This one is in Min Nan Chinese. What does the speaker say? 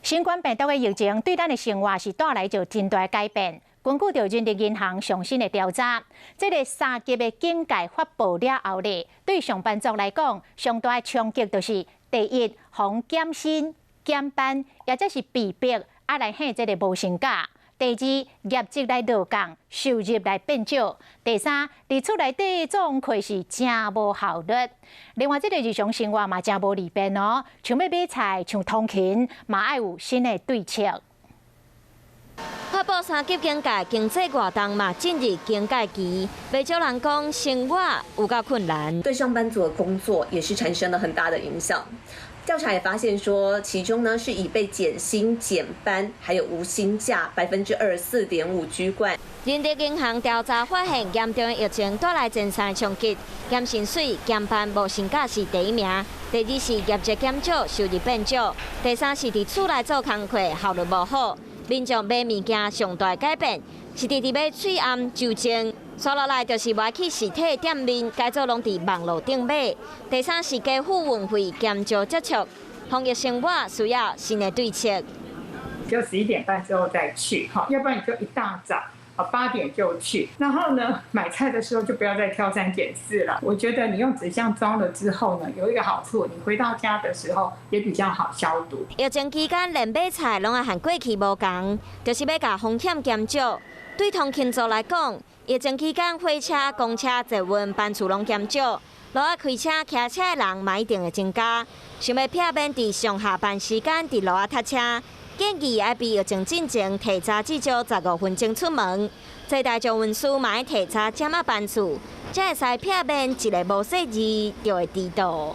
新冠病毒的疫情對咱的生活是帶來著真大改變。根據著人力銀行上新的調查，這个三級的警戒發布了後咧，對上班族來講，上大的衝擊就是第一，予減薪、減班，抑者是被逼愛來請這个無薪假；第二，業績來落降，收入來變少；第三，佇厝內底做功課是誠無效率。另外，這个日常生活嘛誠無利便哦，像欲買菜、像通勤，嘛愛有新的對策。發布三級警戒，經濟活動嘛進入警戒期，袂少人講生活有夠困難。對上班族的工作也是產生了很大的影響。調查也發現說，其中呢是以被減薪、減班，還有無薪假24.5%居冠。人力銀行調查發現，嚴重的疫情帶來前三衝擊，減薪水、減班、無薪假是第一名，第二是業績減少、收入變少，第三是佇厝內做工課效率無好。民眾買物件上大改變是佇佇買喙罨酒精，紲落來就是無去實體店面，改做攏佇網路頂買。第三是家付運費減少接觸，防疫生活需要新的對策。就11點半之後再去，哈，要不然你就一大早啊8點就去，然後呢買菜的時候就不要再挑三揀四了。我覺得你用紙箱裝了之後呢，有一個好處，你回到家的時候也比較好消毒。疫情期間連買菜攏愛和過去無仝，就是欲共風險減少。對通勤族來講，疫情期間火車、公車、捷運班次攏減少，路仔開車、騎車的人嘛一定會增加。想欲避免佇上下班時間佇路仔塞車，建議愛比疫情進前提早至少15分鐘出門。坐大眾運輸嘛愛提早點仔班次，才會使避免一个無細意就會遲到。